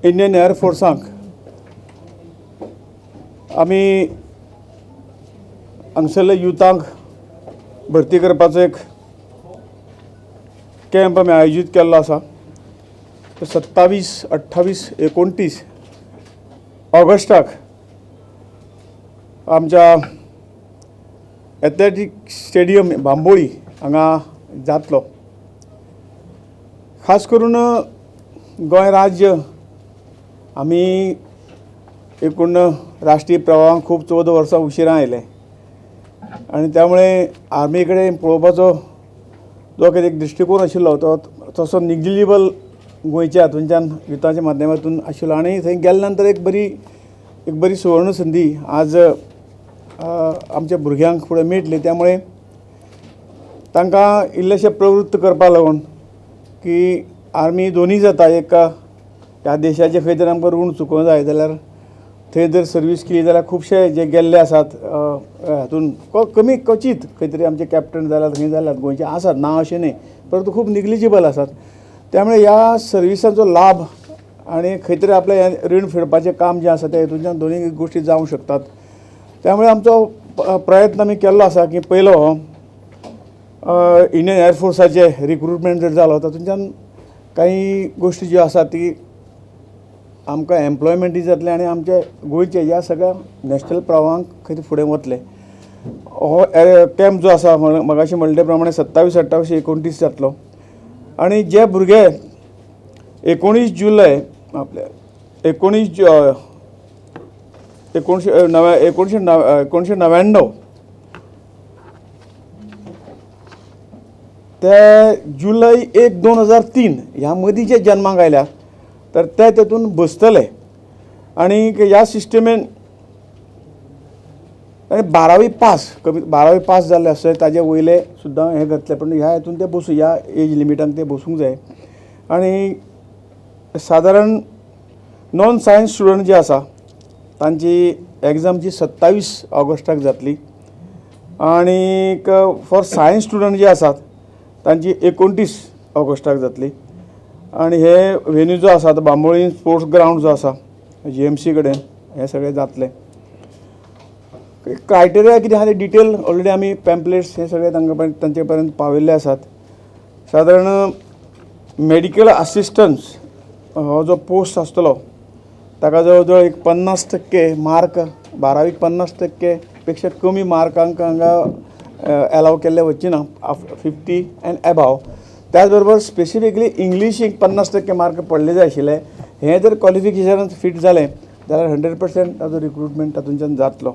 Indian एअरफोर्साक आमी हांगसरल्या युथांक भरती करपाचो एक कॅम्प आमी आयोजीत केल्लो आसा. 27, 28, 29 ऑगस्टाक आमच्या एथलेटीक स्टेडियम बांबोळी हांगा जातलो. खास करून गोंय राज्य आमी एकूण राष्ट्रीय प्रवाहांक खूब 14 वर्सां उशिरां आयले आनी त्यामुळे आर्मी कडेन पळोवपाचो जो कितें एक दृश्टिकोन आशिल्लो तो तसो निग्लिजिबल गोंयच्या हातूंच्यान युथाच्या माध्यमातून आशिल्लो आनी थंय गेल्या नंतर एक बरी सुवर्ण संदी आज आमच्या भुरग्यांक फुडें मेळटली. त्यामुळे तांकां इल्लेशें प्रवृत्त करपा लागून की आर्मी दोनूय जाता, एक ह्या देशाचें खंय तरी आमकां ऋण चुकोवंक जाय जाल्यार थंय जर सर्वीस केली जाल्यार खुबशे जे गेल्ले आसात हातून कमी क्वचीत खंय तरी आमचे कॅप्टन जाल्यार खंय जाल्यात गोंयचे आसात, ना अशें न्हय, परंतु खूब निग्लिजिबल आसात. त्यामुळे ह्या सर्विसाचो लाभ आनी खंय तरी आपलें हें ऋण फेडपाचें काम जें आसा तें हेतूंतल्यान दोनूय गोश्टी जावंक शकतात. त्यामुळे आमचो प्रयत्न आमी केल्लो आसा की पयलो हो इंडियन एअरफोर्साचे रिक्रुटमेंट जर जालो, तातूंतल्यान काही गोश्टी ज्यो आसात ती आमकां एम्प्लॉयमेंटूय जातलें आनी आमचे गोंयचे ह्या सगळ्या नॅशनल प्रवाहांक खंय फुडें वतले. हो कॅम्प जो आसा, मगाशी म्हणले प्रमाणे 27, 28, 29 जातलो आनी जे भुरगे 19 जुलय आपले 19 एकोणशे नव्या एकोणशे नव 1999 ते जुलय 1 2003 ह्या मदीं जे जन्माक आयल्या तर ते तेतून बसतले. आनी ह्या सिस्टमीन आनी बारावी पास, कमी बारावी पास जाल्ले आसत ताजे वयले सुद्दां हें करतले, पूण ह्या हितून ते बसूं, ह्या एज लिमिटान ते बसूंक जाय. आनी सादारण नॉन सायन्स स्टुडंट जे आसा तांची एग्जाम जी 27 ऑगस्टाक जातली आनीक फॉर सायन्स स्टुडंट जे आसात तांची 29 ऑगस्टाक जातली. आनी हे वेन्यू जो आसा तो बांबोळी स्पोर्ट्स ग्रावंड जो आसा जीएमसी कडेन हें सगळें जातलें. क्रायटेरिया कितें आहा ते डिटेल ऑलरेडी आमी पॅम्पलेट्स हे सगळे तांकां तांचे पर्यंत पावयल्ले आसात. सादारण मेडिकल असिस्टंट्स हो जो पोस्ट आसतलो ताका जवळ जवळ एक 50% मार्क, बारावीक 50% पेक्षा कमी मार्कांक हांगा एलाव केल्ले वचचे ना, 50 एंड एबाव. त्याच बरोबर स्पेसिफिकली इंग्लिशीक 50% मार्क पडले जाय आशिल्ले. हें जर क्वॉलिफिकेशनान फिट जालें जाल्यार 100% ताजो रिक्रुटमेंट तातूंच्यान जातलो.